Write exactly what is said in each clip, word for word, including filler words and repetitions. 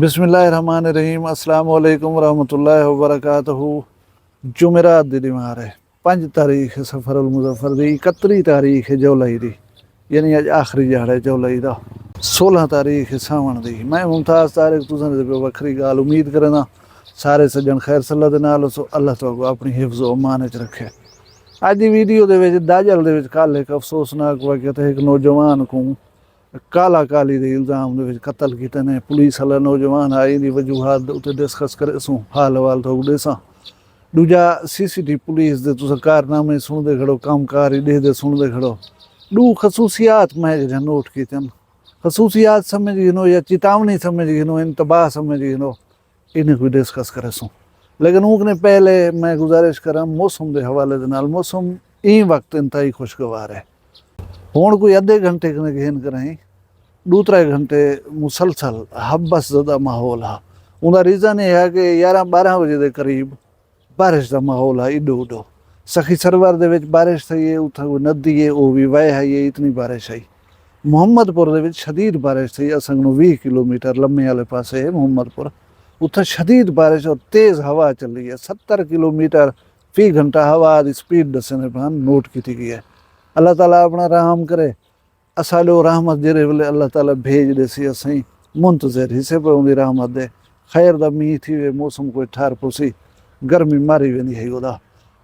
بسم اللہ الرحمن الرحیم۔ السلام علیکم ورحمۃ اللہ وبرکاتہ۔ جمعرات دی ݙیوار ہے، پنج تاریخ صفر المظفر دی، اکتری تاریخ ہے جولائی دی، یعنی اڄ آخری ݙیہاڑا ہے جولائی دا، سولہ تاریخ ہے ساوݨ دی۔ میں ممتاز طارق، تساں دے وکھری ڳالھ امید کریندا۔ سارے سڄݨ خیر صلاح دے نال ہوسو، اللہ تہاکوں اپݨی حفظ و امان وچ رکھے۔ اڄ دی ویڈیو دے وچ داجل دے وچ کل ہک افسوسناک واقعہ تے ہک نوجوان کوں کالا کالی دے الزام دے وچ قتل کیتے نے۔ پولیس والا نوجوان آ، ایندی وجوہات دے اتے ڈسکس کریسوں، حال احوال تہاکوں ݙیساں۔ ݙوجھا، سی سی ٹی پولیس دے تساں کارنامے سݨدے کھڑو، کم کار ہی ݙیہدے سݨدے کھڑو۔ ݙو خصوصیات میں جیڑھیاں نوٹ کیتیاں، خصوصیات سمجھ گھنو یا چتاوݨی سمجھ گھنو، انتباہ سمجھ گھنو، انہیں کوئی ڈسکس کریسوں۔ لیکن اوں کنے پہلے میں گزارش کراں موسم دے حوالے دے نال۔ موسم ایں وقت انتہائی خوشگوار ہے۔ ہݨ کوئی ادھے گھنٹے کنے گھن کرائیں، ݙو ترے گھنٹے مسلسل حبس زدہ ماحول ہا۔ اوندا ریزن اے ہا کہ یارہاں ٻارہاں وجے دے قریب بارش دا ماحول ہا، ایݙو اݙو۔ سخی سرور دے وچ بارش تھئی ہے، اتھاں کوئی ندی ہے، او وی وہے آئی ہے، اتنی بارش آئی۔ محمد پور دے وچ شدید بارش تھئی، اساں کنوں ویہہ کلومیٹر لمے والے پاسے ہے محمد پور۔ اتھاں شدید بارش اور تیز ہوا چلی ہے، ستر کلومیٹر فی گھنٹہ ہوا دی سپیڈ ݙسیندے پئے ہن، نوٹ کیتی ڳئی ہے۔ اللہ تعالیٰ اپݨا رحم کرے۔ اساݙو رحمت جیڑھے ویلے اللہ تعالیٰ بھیڄ ݙیسی، اسیں منتظر ہیسے پئے اوندی رحمت دے۔ خیر دا مینہ تھیوے، موسم کوئی ٹھر پوسی، گرمی ماری ویندی ہئی اودا۔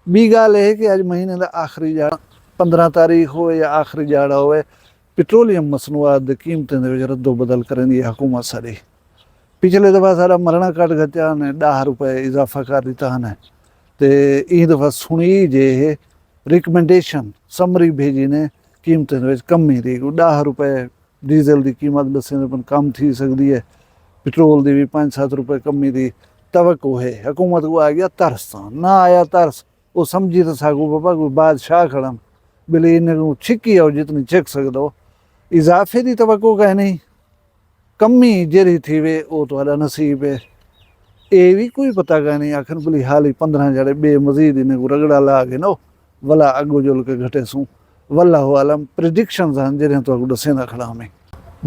ٻی ڳالھ اے ہے کہ اڄ مہینے دا آخری ݙیہاڑا، پندرہ تاریخ ہووے یا آخری ݙیہاڑا ہووے، پٹرولیم مصنوعات دے قیمتیں دے وچ رد و بدل کریندی ہے حکومت ساݙی۔ پچھلے دفعہ ساݙا مرݨا کٹ گھتیا نے، ݙاہ روپے اضافہ کر ݙتا نے، تے ایں دفعہ سݨی جے ہے ریکمنڈیشن، سمری بھیڄی نے، قیمتیں دے وچ کمی دی، کوئی ݙاہ روپے ڈیزل دی قیمت ݙسیندے پن، کم تھی سڳدی ہے، پٹرول دی وی پنج ست روپے کمی دی توقع ہے۔ حکومت کوں آ ڳیا ترس، تاں نہ آیا ترس، او سمجھی تاں ساکوں بابا کوئی بادشاہ کھڑن، ٻلے انہیں کوں چھکی آؤ جتنی چھک سڳدو۔ اضافے دی توقع کائنی، کمی جیڑھی تھیوے او تہاݙا نصیب ہے۔ اے وی کوئی پتہ کائنی، آکھن بھلی حالی پندرہ جیڑھے ٻئے مزید انہیں کوں رگڑا لا گھنو، ولا اڳوں جل کے گھٹیسوں۔ واللہ اعلم، پریڈکشنز ہن جیڑھیاں تہاکوں ݙسیندا کھڑا ہاں میں۔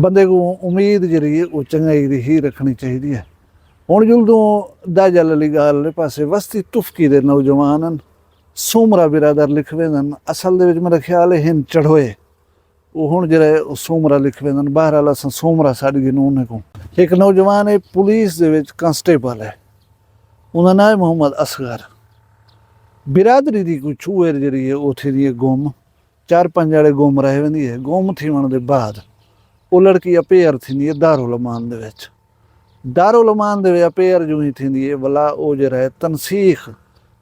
بندے کوں امید جیڑھی ہے او چنڳائی دی ہی رکھݨی چاہیدی ہے۔ ہݨ جلدوں داجل آلی ڳالھ آلے پاسے، وستی تفقی دے نوجوان ہن، سومرا برادر لکھویندن، اصل دے وچ میݙا خیال ہے ہن چڑھوئے، او ہݨ جیڑھا ہے او سومرا لکھویندن۔ بہرحال اساں سومرا سݙ گھنوں انہیں کوں۔ ہک نوجوان ہے، پولیس دے وچ کانسٹیبل ہے، اوندا ناں ہے محمد اصغر۔ برادری دی کوئی چھوہر جیڑھی ہے او تھیندی ہے گم، چار پنج جیڑھے گم رہ ویندی ہے۔ گم تھیوݨ دے بعد او لڑکی اپیئر تھیندی ہے دارالامان دے وچ۔ دارالامان دے وچ اپیئر جوں ہی تھیندی ہے، ولا او جیڑھا ہے تنسیخ،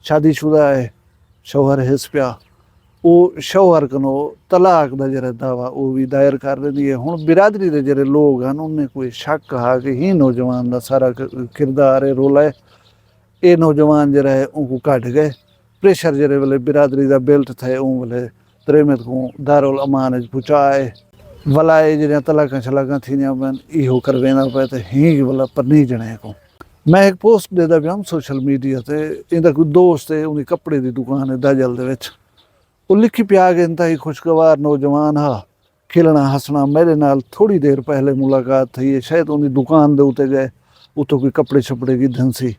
شادی شدہ ہے، شوہر ہس پیا، او شوہر کنوں طلاق دا جیڑھا دعویٰ او وی دائر کر ݙیندی ہے۔ ہݨ برادری دے جیڑھے لوگ ہن، انہیں کوئی شک ہا کہ ہی نوجوان دا سارا ک-، کردار ہے، رولا ہے، اے نوجوان جیڑھا ہے اونکوں کڈھ ڳئے۔ پریشر جیڑھے ویلے برادری دا بلٹ تھئے، اوں ویلے تریمت کوں دارالامان اچ پہنچا آئے۔ ولا اے جیڑھیاں طلاقاں شلاقاں تھیندیاں پئن، ایہو کرویندا پئے تے ہینگ ولا پرنی جنے کوں۔ میں ہک پوسٹ ݙیہدا پیام سوشل میڈیا تے، ایندا کوئی دوست ہے، اوندی کپڑے دی دکان ہے داجل دے وچ۔ او لکھی پیا کہ انتہائی خوشگوار نوجوان ہا، کھلݨا ہسݨا، میݙے نال تھوڑی دیر پہلے ملاقات تھئی ہے، شاید اوندی دکان دے اتے ڳئے، اتھوں کوئی کپڑے شپڑے گھدن سی۔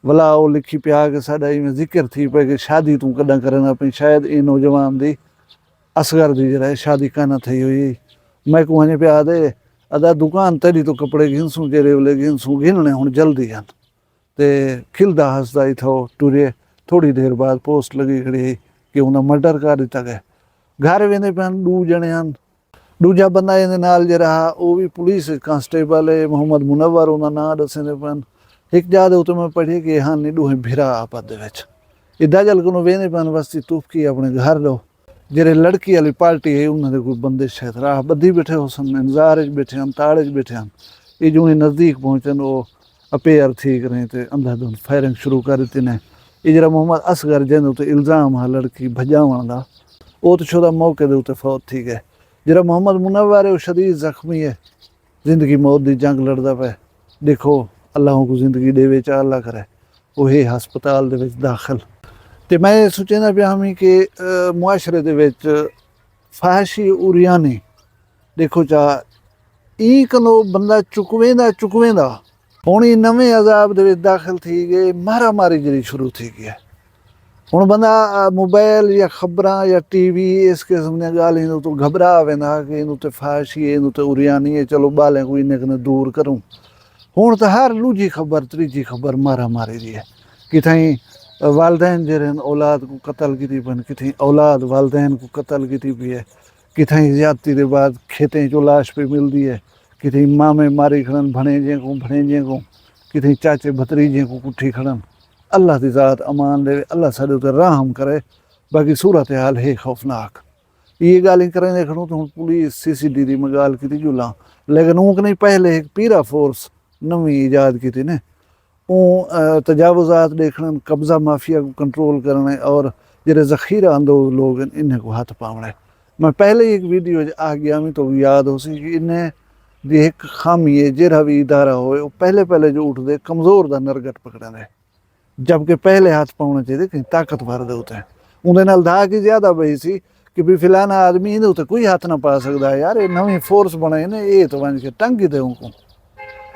ولا او لکھی پیا کہ ساݙا ایویں ذکر تھی پئے کہ شادی توں کݙاں کریندا پئیں، شاید ایں نوجوان دی، اصغر دی جیڑھا ہے شادی کائناں تھئی ہوئی۔ میکوں ہنڄ پیا آہدے، ادا دکان تیݙی توں کپڑے گھنسوں، جیڑھے ویلے گھنسوں، گھنݨے ہݨ جلدی ہن۔ تے کھلدا ہسدا اتھاؤ ٹرے۔ تھوڑی دیر بعد پوسٹ لڳی کھڑی ہئی کہ اوندا مرڈر کر ݙتا ڳئے۔ گھر ویندے پئے ہن، ݙو جݨے ہن۔ ݙوجھا بندہ ایندے نال جیڑھا ہا، او وی پولیس اچ کانسٹیبل ہے، محمد منور اوندا ناں ݙسیندے پئے ہن۔ ہک جاہ دے اتے میں پڑھی کہ اے ہن نی ݙوہیں بھرا آپت دے وچ۔ اے داجل کنوں ویندے پئے ہن وستی تفقی اپݨے گھر ݙو۔ جیڑھے لڑکی آلی پارٹی ہے، انہاں دے کوئی بندے شاید راہ ٻدھی ٻیٹھے ہوسن، انتظار اچ ٻیٹھے ہن، تاڑ اچ ٻیٹھے ہن۔ اے جوں ہی نزدیک پہنچن، او اپیئر تھی کریں تے اندھا دھند فائرنگ شروع کر ݙتی نے۔ اے جیڑھا محمد اصغر جیندے اتے الزام ہا لڑکی بھڄاوݨ دا، او تے شودا موقع دے اتے فوت تھی ڳئے۔ جیڑھا محمد منور ہے، او شدید زخمی ہے، زندگی موت دی جنگ لڑدا پئے۔ ݙیکھو، اللہ اونکوں زندگی ݙیوے چا اللہ کرے۔ او ہے ہسپتال دے وچ داخل۔ تے میں سوچیندا پیا ہمی کہ، آ، معاشرے دے وچ فحاشی عریانی ݙیکھو چا، ایں کنوں بندہ چکویندا، چکویندا، ہݨ ایں نویں عذاب دے وچ داخل تھی ڳئے، مارا ماری جیڑھی شروع تھی ڳئی ہے۔ ہݨ بندہ، آ، موبائل یا خبراں یا ٹی وی، اس قسم دیاں ڳالھیں توں گھبرا ویندا کہ ایندے تے فحاشی ہے، ایندے تے عریانی ہے، چلو ٻالیں کوں انہیں کنے دور کروں۔ ہݨ تاں ہر ݙوجھی خبر، تریجھی خبر مارا ماری دی ہے۔ کتھائیں والدین جیڑھے ہن اولاد کوں قتل کیتی پن، کتھائیں اولاد والدین کوں قتل کیتی پئی ہے، کتھائیں زیادتی دے بعد کھیتیں چوں لاش پئی ملدی ہے، کتھائیں مامے ماری کھڑن بھݨیجیں کوں، بھݨیجیں کوں، کتھائیں چاچے بھتریجیں کوں کٹھی کھڑن۔ اللہ دی ذات امان ݙیوے، اللہ ساݙے اتے رحم کرے، باقی صورتحال ہے خوفناک۔ اے ڳالھیں کریندے کھڑوں تاں ہݨ پولیس، سی سی ڈی دی میں ڳالھ کیتی جو لاں، لیکن اوں کنیں پہلے ہک پیرا فورس نویں ایجاد کیتی نے۔ اوں، آ، تجاوزات ݙیکھݨن، قبضہ مافیا کوں کنٹرول کرݨے اور جیڑھے ذخیرہ اندوز لوگ ہن، انہیں کوں ہتھ پاوݨے۔ میں پہلے ہی ہک ویڈیو وچ آکھ ڳیا ہم، تہاکوں یاد ہوسی کہ انہیں دی ہک خامی ہے، جیڑھا وی ادارہ ہووے، او پہلے پہلے جو اٹھدے، کمزور دا نرگٹ پکڑیندے۔ جبکہ پہلے ہتھ پاوݨا چاہیدے کہیں طاقتور دے اتے۔ اوندے نال دھاک ہی زیادہ بئی سی کہ بھی فلانا آدمی ایندے اتے کوئی ہتھ نہ پا سڳدا، یار، اے نویں فورس بݨائی نے، اے تاں ونڄ کے ٹنگ ہی دے اونکوں۔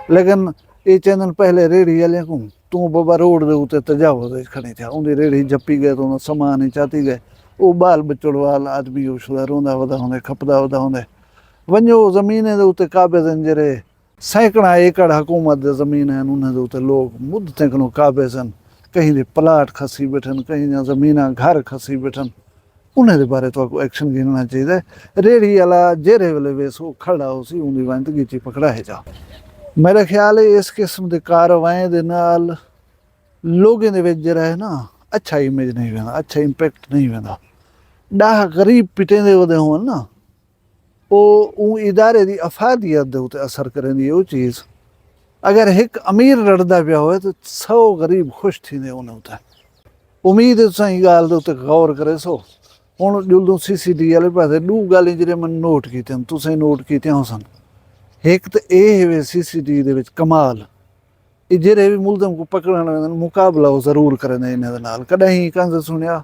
لیکن اے چیندن پہلے ریڑھی آلیاں کوں، توں بابا روڈ دے اتے تجاوز وچ کھڑیں تھیا، اوندی ریڑھی جھپی ڳئے تاں اوندا سامان ہی چاتی ڳئے۔ او ٻال ٻچڑ وال آدمی او شدا روندا ودا ہوندے، کھپدا ودا ہوندے۔ ونڄو زمینیں دے اتے قابض ہن جیڑھے سینکڑاں ایکڑ حکومت دے زمین ہن، انہیں دے اتے لوگ مدتیں کنوں قابض ہن، کہیں دے پلاٹ کھسی ٻیٹھن، کہیں دیاں زمیناں گھر کھسی ٻیٹھن۔ انہیں دے بارے تہاکوں ایکشن گھنݨا چاہیدا ہے۔ ریڑھی آلا جیڑھے ویلے ویسو کھڑا ہوسی، اوندی ونڄ تے ڳچی پکڑائے جا۔ میرا خیال ہے اس قسم دے کارروائیں دے نال لوگیں دے وچ جیڑھا ہے نا، اچھا امیج نہیں ویندا، اچھا امپیکٹ نہیں ویندا۔ ݙاہ غریب پٹیندے ودے ہون نا، او اوں ادارے دی افادیت دے اتے اثر کریندی ہے او چیز۔ اگر ہک امیر رڑدا پیا ہوئے تاں سو غریب خوش تھیندے انہیں اتے۔ امید ہے تساں ایں ڳالھ دے اتے غور کریسو۔ ہݨ ڄلدوں سی سی ڈی آلے پاسے۔ ݙو ڳالھیں جیڑھیاں میں نوٹ کیتیاں ہن، تساں نوٹ کیتیاں ہوسن۔ ہک تاں اے ہے وے سی سی ڈی دے وچ کمال، اے جیڑھے وی ملزم کوں پکڑݨ ویندن، مقابلہ او ضرور کریندے انہیں دے نال۔ کݙاہیں کہیں سݨیا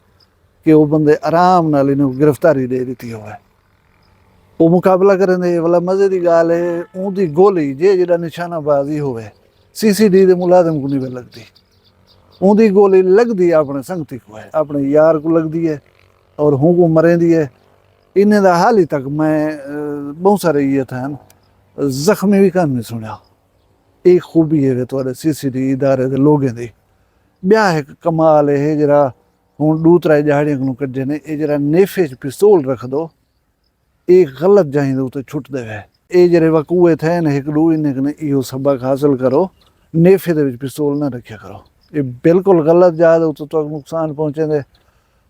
کہ او بندے آرام نال انہیں کوں گرفتاری ݙے ݙتی ہووے۔ او مقابلہ کریندے، ولا مزے دی ڳالھ ہے، اوندی گولی جے جیڑھا نشانہ بازی ہووے، سی سی ڈی دے ملازم کوں نہیں وے لڳدی۔ اوندی گولی لڳدی اپݨے سنگتی کوں ہے، اپݨے یار کوں لڳدی ہے اور ہوں کوں مریندی ہے۔ انہیں دا حالی تک میں، اے، ٻہوں سارے ایہے تھئے ہن، زخمی وی کہیں نہیں سݨیا۔ اے خوبی ہے وے تہاݙے سی سی ڈی ادارے دے لوگیں دی۔ ٻیا ہک کمال ہے جیڑھا ہݨ ݙو ترائے ݙیہاڑیاں کنوں کڈھے نے، اے جیڑھا نیفے اچ پستول رکھدو، اے غلط جاہیں دے اتے چھٹدے وے۔ اے جیڑھے وقوعے تھئے نے ہک ݙو، انہیں کنے ایہو سبق حاصل کرو، نیفے دے وچ پستول نہ رکھیا کرو۔ اے بالکل غلط جاہ دے اتے تہاکوں نقصان پہنچیندے۔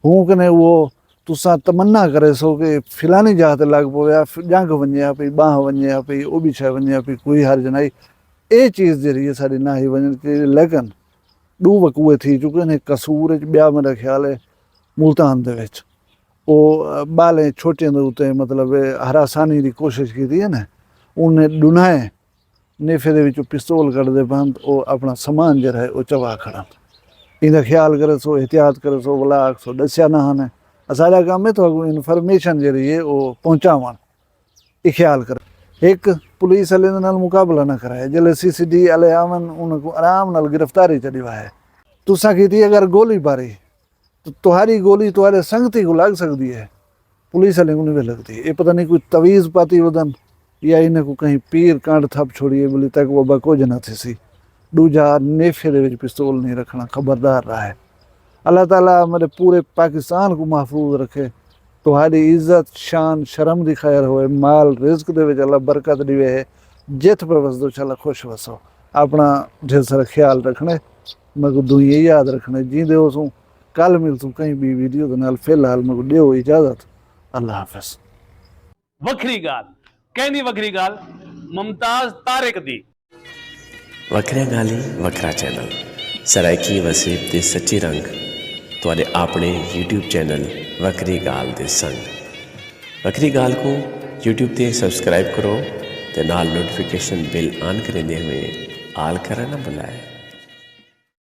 ہوں کنے او تساں تمنا کریسو کہ فلانی جاہ تے لڳ پووے، آ ف-، ڄنگھ ونڄے آ پئی، ٻانہہ ونڄے آ پئی، او ٻچھا ونڄے آ پئی، کوئی حرج نائی۔ اے چیز جیڑھی ہے ساݙی نہ ہی ونڄݨ چاہیدی، لیکن ݙو وقوعے تھی چکے نے، قصور اچ ٻیا میرا خیال ہے ملتان دے وچ۔ او ٻالیں چھوٹیاں دے اتے مطلب ہراسانی دی کوشش کیتی ہے نا، انہیں ݙنہائے نیفے دے وچوں پستول کڈھدے پن، او اپݨا سامان جیڑھا ہے او چوا کھڑن۔ ایندا خیال کریسو، احتیاط کریسو، ولا آکھسو ݙسیا نہ ہن۔ اساݙا کم ہے تہاکوں انفارمیشن جیڑھی ہے او پہنچاوݨ۔ اے خیال کرو۔ ہک، پولیس آلے دے نال مقابلہ نہ کرائے۔ جیلے سی سی ڈی آلے آون، انہاں کوں آرام نال گرفتاری چ ݙیوائے۔ تساں کیتی اگر گولی باری، تاں تہاݙی گولی تہاݙے سنگتی کوں لڳ سڳدی ہے، پولیس آلے کوں نہیں وے لڳدی۔ اے پتہ نہیں کوئی تعویذ پاتی ودن یا انہاں کوں کہیں پیر کنڈ تھپ چھوڑی ہے، بلی تک وبا کجھ نہ تھیسی۔ ݙوجھا، نیفے دے وچ پستول نہیں رکھݨا، خبردار رہے۔ اللہ تعالیٰ میرے پورے پاکستان کوں محفوظ رکھے۔ تہاݙی عزت، شان، شرم دی خیر ہوئے، مال رزق دے وچ اللہ برکت ݙیوے ہے، جتھ پہ وسدو شالا خوش وسو۔ اپݨا ڈھیر سارا خیال رکھݨے، میکوں دعائیں یاد رکھݨے، جیندے ہوسوں، کل ملسوں کہیں ٻئی ویڈیو دے نال، فی الحال میکوں ݙیو اجازت، اللہ حافظ۔ وکھری ڳالھ۔ کیندی وکھری ڳالھ؟ ممتاز طارق دی۔ وکھریاں ڳالھیں، وکھرا چینل، سرائیکی وسیب دے سچے رنگ، تہاݙے آپݨے یوٹیوب چینل وکھری ڳالھ دے سنگ۔ وکھری ڳالھ کوں یوٹیوب تے سبسکرائب کرو تے نال نوٹیفکیشن بیل آن کریندے ہوئے آل کرݨ نہ بھلائے۔